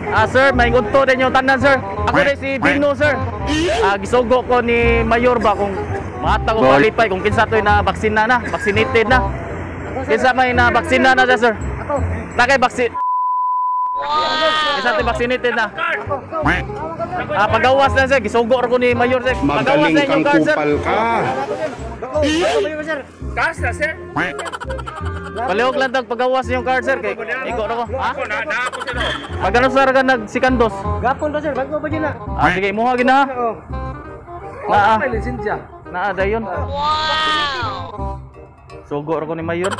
Ah, sir, may ngunto din yung tanan, sir. Ako rin si Dino, sir. Ah, gisugo ko ni Mayor ba kung mahatag ko palipay kung kinsa to'y na vaksina na, vaccinated na. Kinsa may na vaksina na siya, sir. Ako. Nakay vaccine. Kinsa to'y vaccinated na. Ah, pagawas na, sir. Gisugo ko ni Mayor, sir. Pagawas Magaling na inyong kang card, sir. kupal ka. Sir. Cash na, sir. Palihog lang tag pagawas yung card, sir. Kay iko na ko. Ha? Ako na, na ako sir. Pag ano, sir, ka nagsikandos. Gapon ba, sir? Bago ba dyan na? Ah, sige, imuha gina. Oo. Naa. May lisensya. Naa dayon. Wow. Sugo ra ko ni Mayor.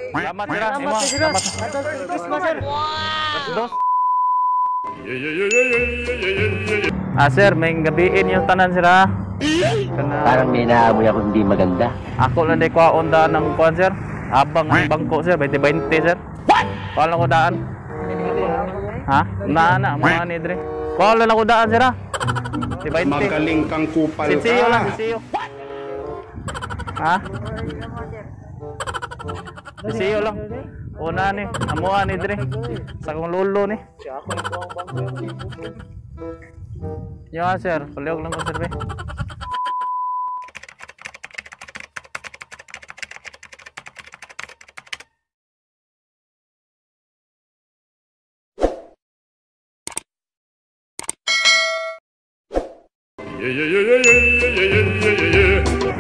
Salamat sir. Salamat, Imo, sir. salamat. Merry Christmas, sir. Dos. Ah, sir, may gabiin yung tanan sir ha. Kana Parang may naamoy ako hindi maganda. ako lang di kwaon daan ng kuan sir. Abang ang bangko sir, 20-20 sir. What? Kuan lang ko daan. Ha? Naa na, mga ni dre. Kuan lang ako daan sir ha. 20. Magaling kang kupal Sinsiyo lang, ka. sinsiyo. Ha? Sinsiyo lang. Una ni, amuha ni dre. Sa akong lolo ni. Yo sir, palihog lang ko sir be.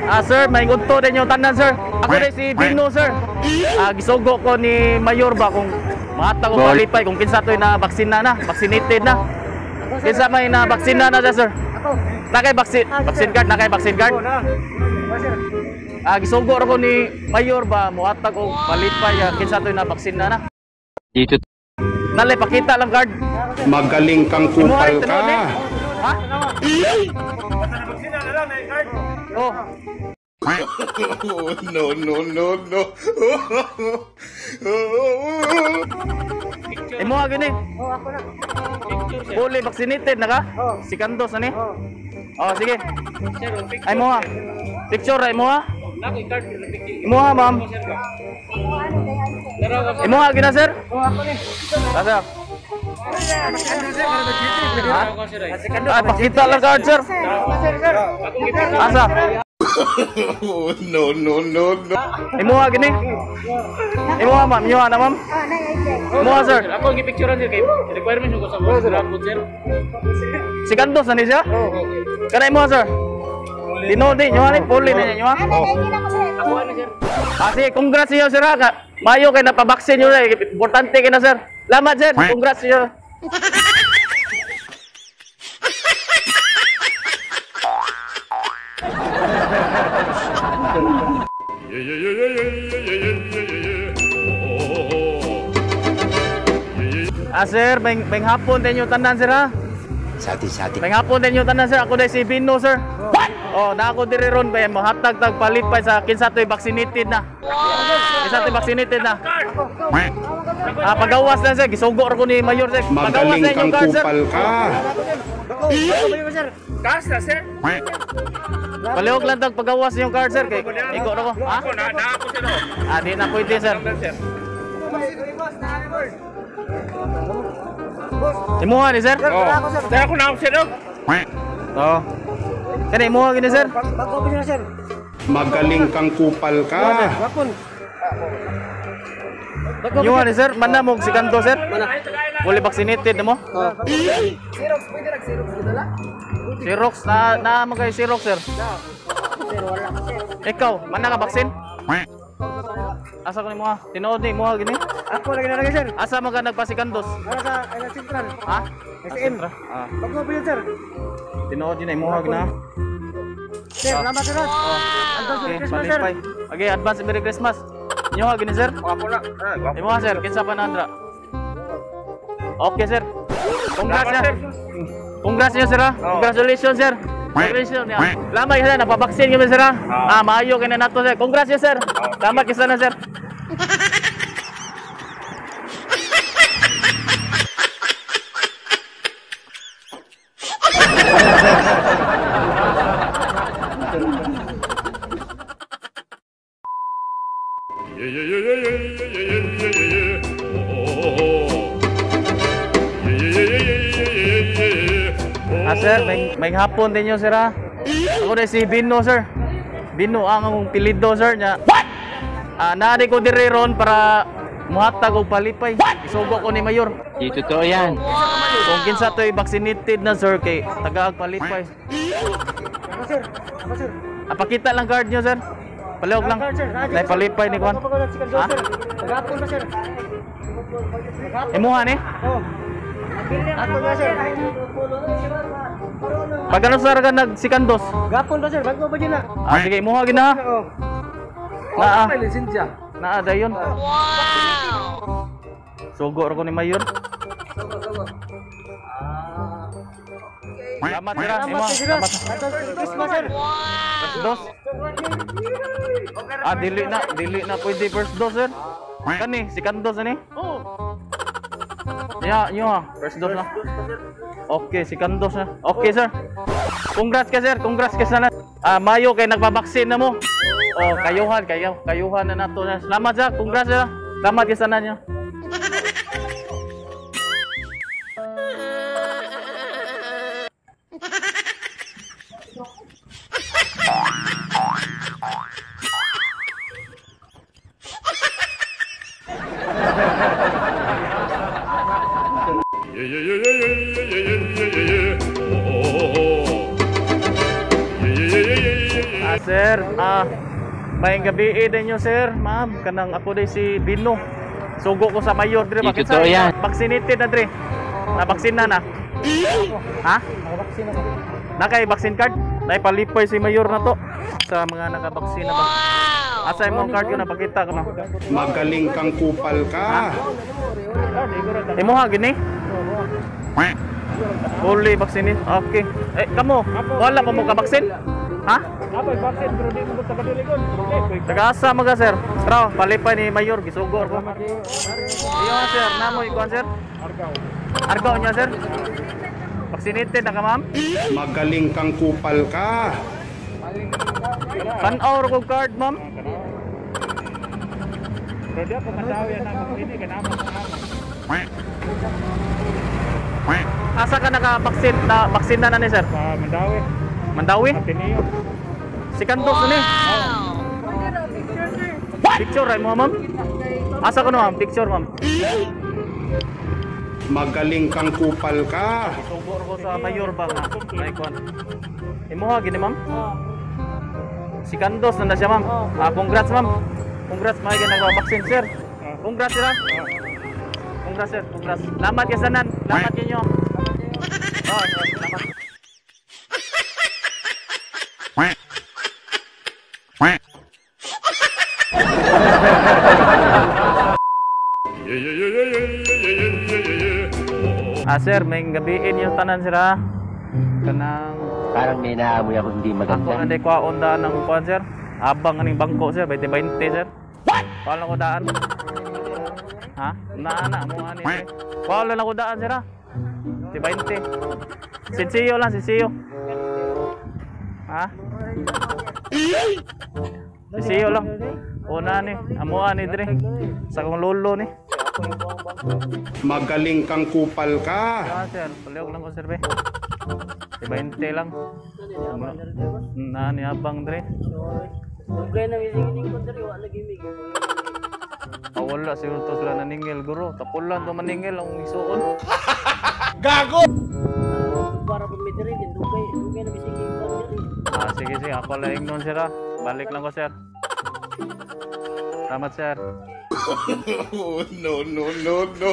Ah, sir, may ngunto din yung tanan, sir. Ako rin si Dino, sir. Ah, gisugo ko ni Mayor ba kung mahatag ko palipay kung kinsa to'y na vaksina na, vaccinated na. Kinsa may na vaksina na siya, sir. Ako. Nakay vaccine, vaccine card, nakay vaccine card. Oo na. Oh, sir. Ah, gisugo ra ko ni Mayor ba muhatag og palipay kinsa to'y na vaksina na. Dito Nalay pakita lang card. Magaling kang Imuha kupal rin tinuod ka. eh. Ha? Oh. No, no, no, no. Imuha gini. Oo, ako na. Fully vaccinated na ka? Oo. Si Kandos ani? Oo. Oh, sige. Ay mo ha. Picture ay mo ha. Imuha, ma'am. Imuha gina, sir. Oo, ako ni. Asa? Ha? Ah, pakita lang card, sir. Sir, sir. Asa? No, no, no, no. Imuha gini. Imuha, ma'am. Imuha na, ma'am. Imuha, sir. Ako ang gipicturean sir kay requirement ko sa Grab sir. Si Kandos na ni siya? Kana imuha, sir. Tinuod ni, imuha ni, fully na niya, imuha. Ako ano sir. Ah, sige, congrats niyo, sir. Ha. Mayo kay napabaksin niyo na. Importante kay na, sir. Salamat, sir. Congrats niyo. Ah, sir, may hapon din yung tanan, sir, ha? Sati-sati. May hapon din yung tanan, sir. Ako dahil si Bino, sir. What? Oh, na ako diri ron ba mohatag tag palit pa sa kinsa to'y vaccinated na. Kinsa to'y vaccinated na. Ah, pagawas na sir, gisugo ra ko ni Mayor sir. Pagawas Magaling na inyong kang card, sir. kupal ka. Bago ba, sir? Cash na sir. Palihog lang tag pagawas yung card, sir kay iko ra ko. Ha? Ako na, na ako sir. Ah, di na pwede, sir. Sir. Imuha ni sir. Oh. Sir ako na ako sir. Oh. Kani imuha gini sir. Bago ba sir? Magaling kang kupal ka. Gapon. Imuha ni sir, mana mo si kanto sir. Fully vaccinated na mo. Xerox, pwede nag Xerox dito la? Xerox na na mo kay Xerox sir. Sir, wala. Sir. Ikaw, mana ka vaccine? Asa ko ni mo? Tinuod ni mo gini? Ako lagi na lagi, sir. Asa man ka nagpasikandos? Para sa Island Central. Ha? SM. Ah, Bago ba yun, sir? tinuod yun na imuha gina. Sir, salamat, sir. Advance Okay, Merry Christmas, sir. palipay. Okay, advance Merry Christmas. Imuha gini sir? Ako na. Imuha sir, kinsa pa na andra? Okay sir. Congrats sir. Congrats niyo sir ha. Congratulations sir. Congratulations. Ya. Salamat sir, napabaksin kami sir ha. Ah, maayo kay na nato sir. Congrats niyo sir. Salamat kisa na sir. Yeah, yeah, yeah, yeah, yeah, yeah, yeah, yeah, yeah. Oh, oh, oh. Yeah, yeah, yeah, yeah, yeah, yeah, yeah, yeah. Ah, sir, may hapon din yun, sir, ha? Ako na si Bino, sir. Bino ang akong pilido, sir. Nya. What? Ah, naari ko dire ron para muhatag og palipay. Isugo ko ni Mayor. Di totoo yan. Kung kinsa to'y vaccinated na, sir, kay tagaag palipay. Ako, sir. Ako, sir. Ah, pakita lang card nyo, sir. Palihog lang. Card, sir. Nay palipay ni Kwan. Ha? Ha? Nagapon ba, sir? Imuha ni? Oh. Ako ba, sir? Pag ano sir ka nagsikandos? Gapon ba, sir? Bago ba dyan na? Ah, sige, imuha gina. Oo. Naa. May lisensya. Naa dayon. Wow. Sugo ra ko ni Mayor. Salamat sir. ah. Salamat, Imuha. sir. Salamat. Christmas, sir. First dose. Ah, dili na pwede first dose, sir. Kani, second dose ani? Oo. Ya, nyo ah, first dose na. Okay, second dose na. Okay, sir. Congrats ka, sir. Congrats ka sana. Ah, Mayo kay nagpabaksin na mo. Oh, kayuhan, kayo, kayuhan na nato na. Salamat, sir. Congrats, sir. Salamat ka sana niyo. Yeah, yeah, yeah, yeah, yeah, yeah, yeah, yeah, yeah, yeah. Oh, oh, oh. Yeah, yeah, yeah, yeah, yeah, yeah, yeah. Ah, sir, ah, may gabi din nyo, sir, ma'am. Kanang ako day si Bino. Sugo ko sa mayor dire Di bakit totoo yan. Vaccinated na dire. Na vaccine na na. Ha? Nakabaksin ako. Nakay vaccine card? Naipalipoy si mayor na to sa mga nakabaksin na ba. Asa imong card ko napakita ko na. Magaling kang kupal ka. Imuha gini? Fully vaccinated. Okay. Eh, kamo, wala pa mo ka-vaccine? Ha? Apay vaccine pero di mo sa kadilikon. Taga-asa mga sir. Tara, palipay ni Mayor gisugo ko. Iyo sir, namo ikuan sir. Argaw. Argaw niya sir. Vaccinated na ka ma'am? Magaling kang kupal ka. Tan-aw ra kog card ma'am. Pero di ako mandawi na mag-ini kay namo Asa ka naka-vaccine na vaccine na na ni sir? Sa Mandawi, Mandawi? Ateneo. Second dose na ni. Picture ay mo ma'am? Asa ko no ma'am? Picture ma'am. Magaling kang kupal ka. Sugo ko sa mayor ba nga? May kuan. Imuha gini ma'am? Second dose na na siya ma'am. Ah, congrats ma'am. Congrats mga nagpa-vaccine sir. Congrats sir. ah. Congrats sir, congrats. Salamat kay sanan. Salamat ninyo. Oh, salamat. Yeah, yeah, yeah, yeah, yeah, yeah, yeah, yeah, yeah, yeah. Oh, Ah sir, may gabiin yung tanan sir ah. Kanang Parang may naamoy ako hindi ako maganda. na di kwaon daan ng kuan sir. Abang aning bangko sir, 20-20 sir. What? Kuan lang ko daan. Ha? Naa na mo ani sir. Kuan lang ako daan sir ah. 20. Sinsiyo lang, sinsiyo. Ha? Sinsiyo lang. Una ni, amo ani dire. Sa akong lolo ni. Magaling kang kupal ka. Ah, sir, palihog lang ko sir be. 20 lang. Na ni abang dire. Ah, wala siguro to sila naningil guro. Tapulan to maningil ang isuon. Ah, sige sige, ako lang ingnon sir ah. Balik lang ko sir. Salamat sir. Oh, no, no, no, no.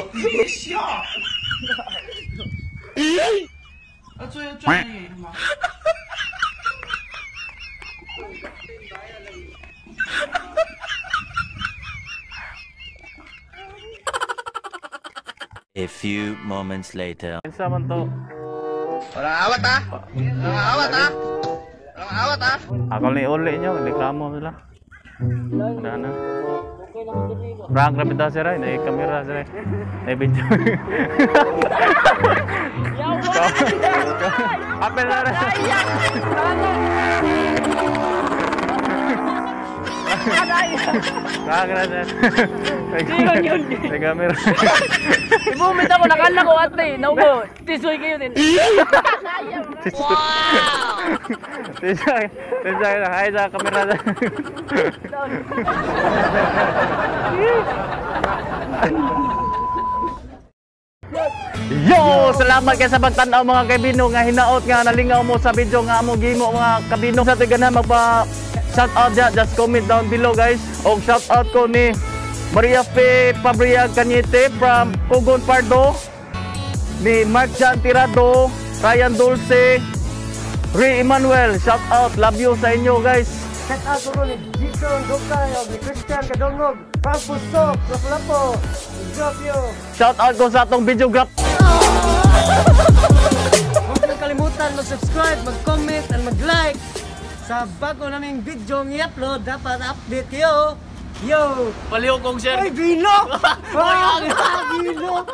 A few moments later. Kinsa man to? Wala awat ah. Wala awat ah. Wala awat ah. Ako ni uli nyo, reklamo sila. Wala na. Prank ra bitaw sir ay, na kamera sir ay. Na video. Apel na rin. Congrats, sir. Sino yun? May camera. Ibumit ako, nakala ko ate. Naubo, tisoy kayo din. Tisoy. Tisoy. Hi sa camera. Yo! Salamat kay sa pagtan-aw, mga kaibino, nga hinaot nga nalingaw mo sa video nga amo gimo, mga kabino. Sa gana magpa shout out dya, just comment down below, guys. Og shout out ko ni Maria Fe Pabria Cañete from Pugon Pardo, ni Mark Jan Tirado, Ryan Dulce, Ray Emmanuel, shout out, love you sa inyo, guys. Shout out ko ni Jason Dukay o ni Christian Kadongog. From Pusok, Lapu-Lapu. Jopio. Shout out ko sa atong videographer. Huwag niyong kalimutan mag-subscribe, mag-comment, and mag-like sa bago naming video ng i-upload. Dapat update kayo. Yo! Palihog kong share. Ay, bino! Ay, bino!